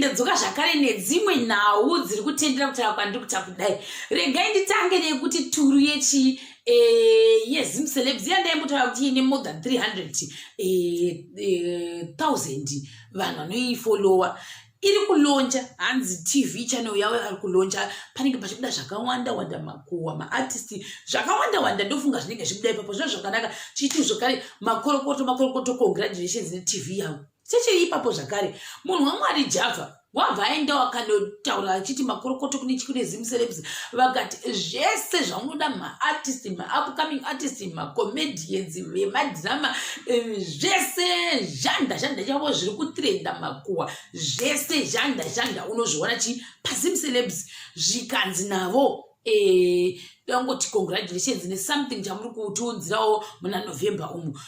Ndadzoka zvakare nedzimwe nhau dziri kutendera kutaura kwandiri kuta kudai. Regai nditange nekuti turu yechi yeZim Celebs yandaimbotaura kuti ine more than 300 thousand vanhu vanoifollowa iri kulonja, hanzi TV channel yavo vari kulonja. Panenge pachibuda zvakawanda wanda, makuhwa, maartist, zvakawanda wanda. Ndofunga zvinenge zvibuda ipapo zvino zvakanaka. Chiiti zvakare makorokoto, makorokoto, congratulations neTV yavo. Chechiri ipapo zvakare, munhu waMwari Java wabva aenda wakanotaura achiti makorokoto kune chikune Zim Celebs. Vakati zvese zvaunoda, maartist, maupcoming artist, macomedians, vemadrama, zvese zhanda zhanda chavo zviri kutrenda, makuhwa, zvese zhanda zhanda unozviona chi paZim Celebs. Zvikanzi navo dangoti congratulations nesomething chamuri kutiunzirawo muna November umu.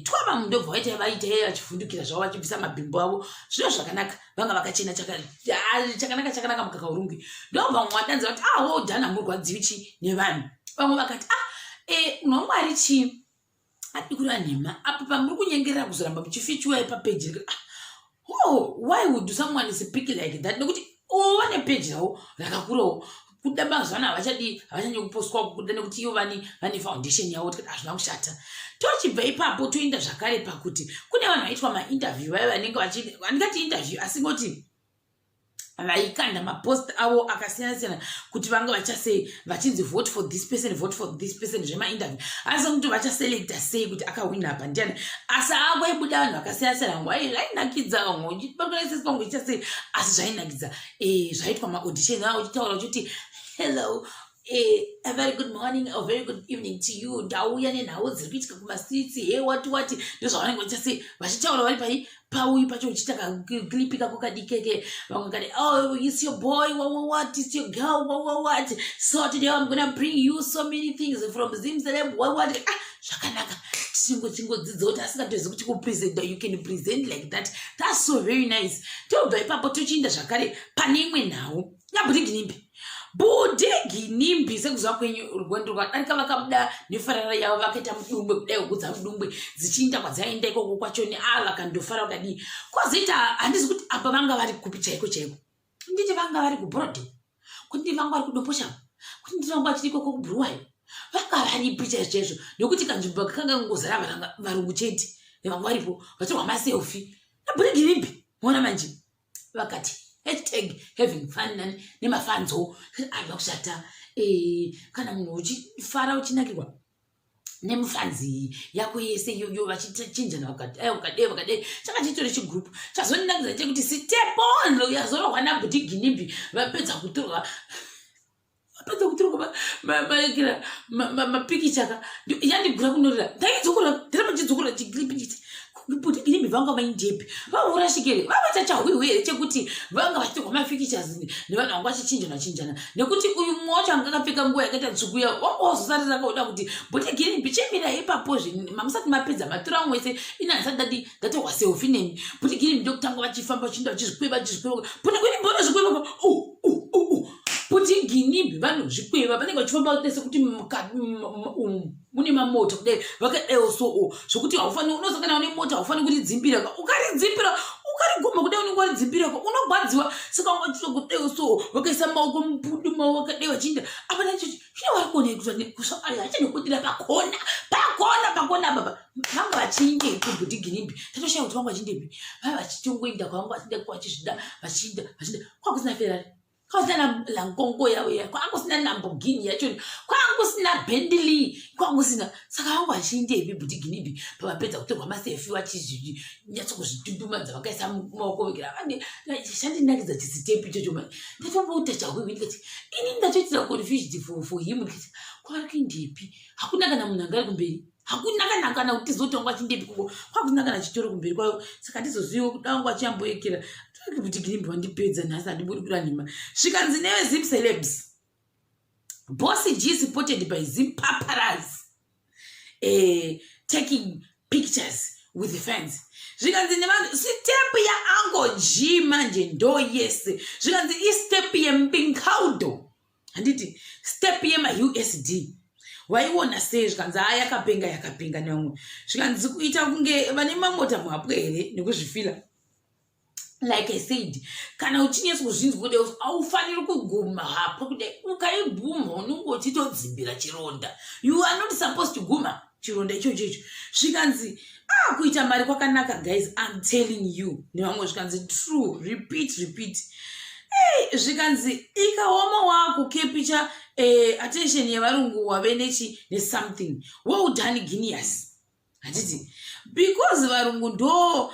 Twava mundobva vaita vaita vachivhundukira zvavo, vachibvisa mabhimbo avo. Zvino zvakanaka, vanga vakachena chakanaka chakanaka, mukaka urungi. Ndobva vamwe vadanza vati, "Ah, well done, hamurwadziwi chi nevanhu." Vamwe vakati, "Ah, unomwari chii, adi kureva nhema apo pamuri kunyengerera kuzoramba muchifichiwa papeji." Ah, oh, why would someone speak like that? Nekuti vane peji ravo rakakurawo kuda mazuva ano, havachadi, havachanyanyi kupostwa kuda nekuti ivo vane foundation yavo. Tikati hazvina kushata. Tochibva ipapo toenda zvakare pakuti kune vanhu vaitwa mainterview vaya vanenge vachi, handingati interview, asi ngoti vaikanda mapost avo akasiyana siyana kuti vanga vachasei, vachinzi vote for this person, vote for this person, zvemainterview. Asi kuti vachaselecta sei kuti akawina apa ndiani? Asi akwaibuda vanhu vakasiyana siyana, zvainakidza vamwe ichasei, asi zvainakidza. Zvaitwa maaudition avo uchitaura uchiti, "Hello, a very good morning or very good evening to you. Ndauya nenhau dziri kuitika kumastreets." He, wati wati, ndozvavanenge vachasei, vachitaura vari pai pauyu pacho, uchiita kaclip kako kadikeke. Vamwe kati, "Oh, it's your boy, what, what, what, it's your girl, what, what, what. So today I'm gonna bring you so many things from Zim Celeb, what, what." Ah, zvakanaka. Chingodzidza kuti asingatozi kuti kupresenta, you can present like that. That's so very nice. Tobva ipapo tochiinda zvakare pane imwe nhau yaBhudhi Ginimbi. Bhudhi Ginimbi, sekuziva kwenyu, rwendo rwadarika vakabuda nefarara yavo, vakaita mudungwe kudai, kukudza mudungwe dzichiinda kwadzaenda ikoko kwachoni. A, vakandofara vakadii. Kwozoita handizi kuti apa vanga vari kupi chaiko chaiko. Nditi vanga vari kuBorrowdale, kuti ndi vanga vari kuDomboshava, kuti ndi vanga vachiri ikoko kuBulawayo, vanga varipi chaizvo chaizvo? Nekuti kanzvimbo kakanga kangozara varungu chete vanga varipo vachitorwa maselfie naBhudhi Ginimbi. Mona manje vakati #HavingFun nemafanzo. Aiva kushata. Kana munhu uchifara, uchinakirwa nemufanzi yako yese iyoyo, vachichinjana, vakadai vakadai vakadai, changa chitori chigroup chazondinakidza chekuti sitepondo yazorohwa naBhudhi Ginimbi. Vapedza kutorwa maekera mapikicha ka, yandigura kunorira, ndaidzokora, ndiramba ndichidzokora chiclip chiti Bhudhi Ginimbi vanga vaindepi? Vaurashikere vavaita chahwihwi here chekuti vanga vachitorwa mapictures nevanhu vanga vachichinjana chinjana? Nekuti uyu mumwe wacho anga akapfeka nguo yakaita tsvuku ya wanga wazosarira kauda kuti, "Bhudhi Ginimbi, chemira ipapozve, mamusati mapedza matura amwe ese, ina handisati ndadi ndatorwa selfie nemi." Bhudhi Ginimbi ndokutanga vachifamba, vachiinda, vachizvikweva, vachizvikweva. Bhudhi Ginimbi vanozvikweva, Bhudhi Ginimbi vanozvikweva, vanenge vachifamba sekuti mune mamota kudai, vakadaiwo soo zvokuti haufaniri, unosangana nemota, haufaniri kuridzimbira. Ukaridzimbira, ukariguma kudai, unenge waridzimbira, unogwadziwa. Saka vanga kudaiwo soo, vakaisa maoko mupudu mavo, vakadai vachiinda apa. Nachiti zvino vari kuona kuti achanokudira pakona, pakona, pakona baba vanga vachiindepi? Bhudhi Ginimbi tatoshaya kuti vanga vachiindepi. Vava vachitongoinda kwavanga vachinda, vachizvida, vachiinda, vachiinda. Kwakusina Ferrari, kwakusina lankongo yavo iya, kwakusina Lamborghini yacho, kwakusina Bentley, kwakusina. Saka vanga vachiindepi Bhudhi Ginimbi pavapedza kutorwa maselfie, vachinyatso kuzvitutumadza, vakaisa maoko vekera? Chandinakidza chisitepi ichocho mani, ndatomboita chahwiwi, ndikati ini ndatoitira confused for him, ndikati kwavari kuindepi? Hakuna kana munhu anga ari kumberi, hakuna kana kuti tizoti wanga achindepi koko, kwakusina kana chitoro kumberi kwayo. Saka tizoziviwo kuti vanga vachiyamboekera. Kuti Ginimbi wandipedza nhasi, handibudi kuda nhema. Zvikanzi newe Zim Celebs, "Boss G supported by Zim paparazzi taking pictures with the fans." Zvikanzi nevanhu, step yaUncle G manje ndo yese. Zvikanzi istep yembinkaudo, handiti step yemaUSD waiona sei? Zvikanzi ha, yakapenga, yakapenga nevamwe. Zvikanzi kuita kunge vane mamota muhapwe here nekuzvifila. Like I said, kana uchinyatso kuzvinzwa kudai, haufaniri kuguma hapo kudai. Ukaiguma, unenge uchitodzimbira chironda. You are not supposed to guma chironda ichocho icho. Zvikanzi, ah, kuita mari kwakanaka, guys, I'm telling you. Nevamwe zvikanzi, true, repeat, repeat. Hey, zvikanzi ikaoma wakucapture attention yevarungu, wave nechi nesomething. Well done, Genius. Handiti because varungu ndo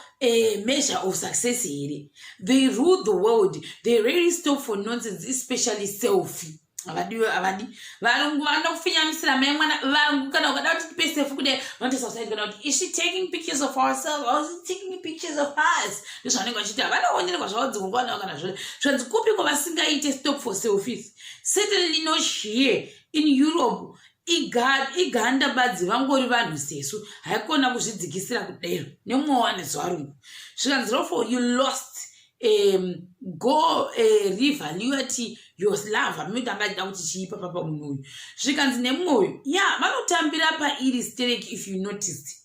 measure of success here? They rule the world. They really stop for nonsense, especially selfie. Havadi, havadi. Varungu vanokufinyamisira mai mwana. Varungu, kana ukada kuti tipe selfie kudai, vanotosa kana kuti, "Is she taking pictures of ourselves or is she taking pictures of us?" Ndozvavanenge vachiita. Vanoonekwa zvavo dzingongwana kana zvo. Zvanzi kupiko vasingaite stop for selfies? Certainly not here in Europe. Iganda badzi, vangori vanhu sesu. Haikona kuzvidzikisira kudero nemumwe wanezuvarungu. Zvikanzi, "Rofo, you lost. Go reevaluate your love." Amiti angachida kuti chiipa papa munhu uyu. Zvikanzi nemumwe uyu, ya, vanotambira pairi sterek. If you noticed,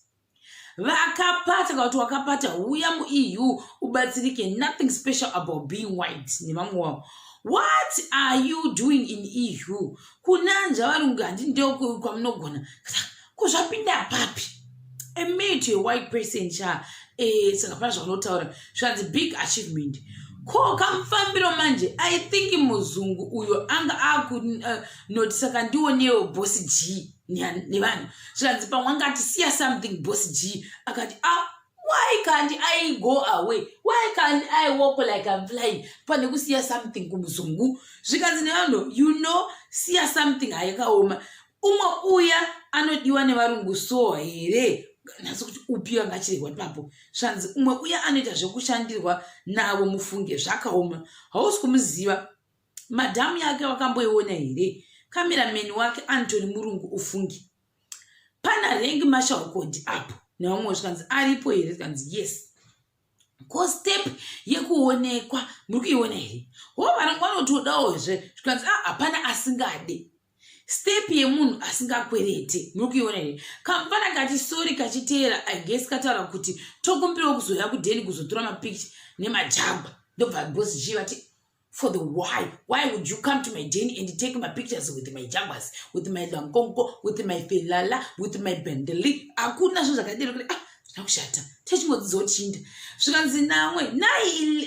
vakapata kana kuti wakapata, uya muEU ubatsirike. Nothing special about being white. Nemamwe wavo, what are you doing in EU? Kunanja varungu, handi ndio kwamunogona kuzvapinda papi? A mate to a white person cha saka pana zvaunotaura. Zvanzi big achievement. Ko kamufambiro manje, I think muzungu uyo anga akunoti, saka ndionewo Boss G nevanhu. Zvanzi pamwe angati, "Siya something, Boss G." Akati, "Ah, why can't I go away? Why can't I walk like I'm flying?" Pane kusiya something kumuzungu. Zvikanzi nevanhu, siya something hayakaoma. Umwe uya anodiwa nevarungu so here? Nhasi kuti upi angachirehwa ipapo? Zvanzi umwe uya anoita zvekushandirwa navo. Mufunge, zvakaoma. Hausi kumuziva. Madhamu yake wakamboiona here? Cameraman wake Antony murungu, ufungi. Pana rank Marshal apo nevamwe. Zvikanzi, aripo here? Zvikanzi, yes. Ko step yekuonekwa muri kuiona here? Ho, varungu vanotodawozve. Zvikanzi, a, hapana asingade step yemunhu asingakwerete. Muri kuiona here? Kamufana kati sorry kachiteera. I guess kataura kuti tokumbirawo kuzoya kudheni kuzotora mapicture nemajagwa. Ndobva Boss G vati, "For the why? Why would you come to my den and take my pictures with my jaguars, with my lankonko, with my felala, with my Bentley?" Hakuna zvo zvakadero kuti, ah, zvina kushata. Techingodzidzawo chinda. Zvikanzi namwe,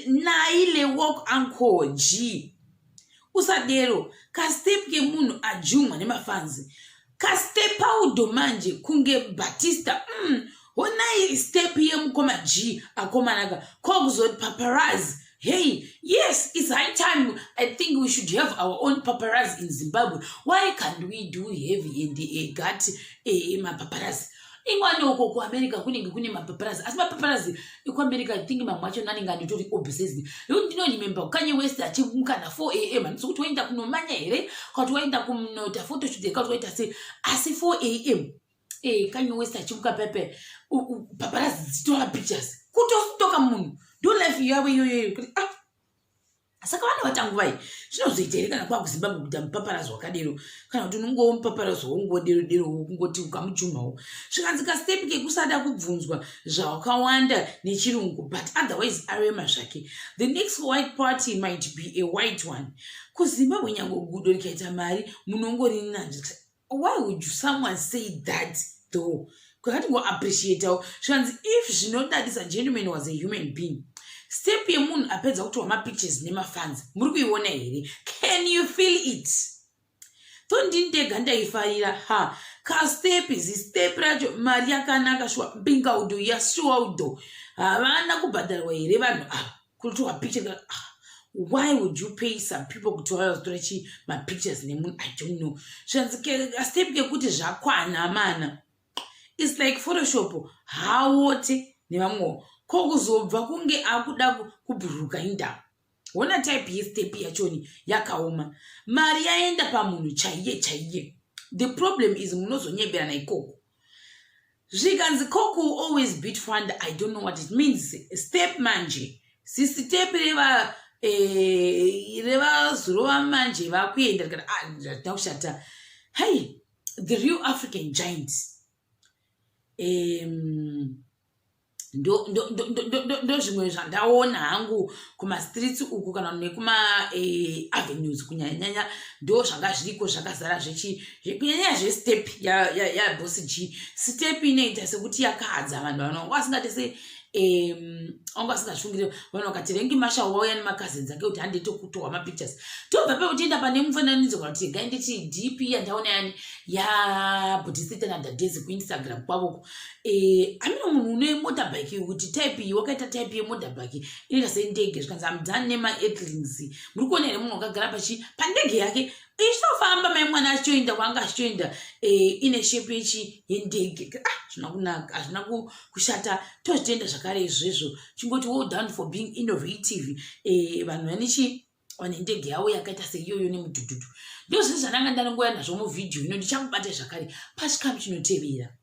naile walk, Uncle G, usadero. Kastep kemunhu ajumwa nemafanzi, kastepaudo manje kunge Batista. Honai step yemukoma G, akomanaka. Kokuzoti paparazzi. Hey, yes, it's high time. I think we should have our own paparazzi in Zimbabwe. Why can't we do heavy and gat mapaparazzi? Ingwani uko kuAmerica kunenge kune mapaparazzi, asi mapaparazzi ekuAmerica, I think mamwe acho anenge anditori obsessed, nekuti ndinoremember Kanye West achimuka na4 a.m. Handisi kuti waenda kunomanya here, kana kuti waenda kunoita photoshoot, kana kuti waita sei, asi 4 a.m. Kanye West achimuka pepe, paparazzi dzitora pictures, kutostoka munhu. Ndo life yavo iyoyoyo kuti, ah, saka vana vatanguvai zvinozoita here kana kwakuZimbabwe kuita mupaparazzi wakadero, kana kuti unongowo mupaparazzi wongodero dero, kungoti ukamujumawo? Zvikanzi kastep kekusada kubvunzwa zvakawanda nechirungu, but otherwise arema zvake. The next white party might be a white one kuZimbabwe. Nyange gudo rikaita mari, munongorinanzvi. Why would you someone say that though? Kwakati ngoappreciatawo. Zvikanzi, if zvinodadisa, gentleman was a human being. Step yemunhu apedza kutorwa mapictures nemafans, muri kuiona here? Can you feel it? To ndini ndega ndaifarira ha kastep? Zistep racho, mari yakanaka shuwa. Mbingaudo yasuwaudo, havana kubhadharwa here vanhu ava kutorwa picture? Ah, why would you pay some people kuti vazotora chi mapictures nemunhu? I don't know. Zvanzi kastep kekuti zvakwana mana. It's like Photoshop hawote nevamwewo. Ko kuzobva kunge akuda kubhururuka indava. Hona type yestep yachoni yakaoma. Mari yaenda pamunhu chaiye chaiye. The problem is munozonyeberana ikoko. Zvikanzi, "Coke will always beat Fanta." I don't know what it means. Step manje, sisitep reva revazurova manje vakuenda rikati, ah, zvatina kushata. Hai, the real African giant. Ndozvimwe zvandaona hangu kumastreets uku kana nekuma-avenues kunyanyanyanya. Ndo zvanga zviriko zvakazara zvechi, kunyanyanya zvestep yaBoss G. Step inoita sekuti yakahadza vanhu. Vanhu vanga vasingati se vanga vasingazvifungiri. Vanhu vakati Rengi Marshal wauya nemacousins ake kuti handei tokutorwa mapictures. Tobva pekuti pane mufananidzo kana kuti regai nditi DP yandaona yani yaBhudhisita naDhadhezi kuInstagram kwavoko. Amino munhu une motorbike, kuti type iyi wakaita type yemotorbike inoita sendege, zvikanzi amudzani nemaearthlings. Muri kuona here munhu wakagara pachi pandege yake ichitofamba, mai mwana achitoenda kwaanga achitoenda, ine shape yechi yendege? Ah, zvina kunaka, hazvina kushata. Tozvitenda zvakare izvezvo. Chingoti well done for being innovative. Vanhu vanechi vane ndege yavo yakaita seiyoyo nemudhudhudhu. Ndo zvinhu zvandanga ndanongoya nazvo muvhidhiyo ino. Ndichakubata zvakare pachikamu chinotevera.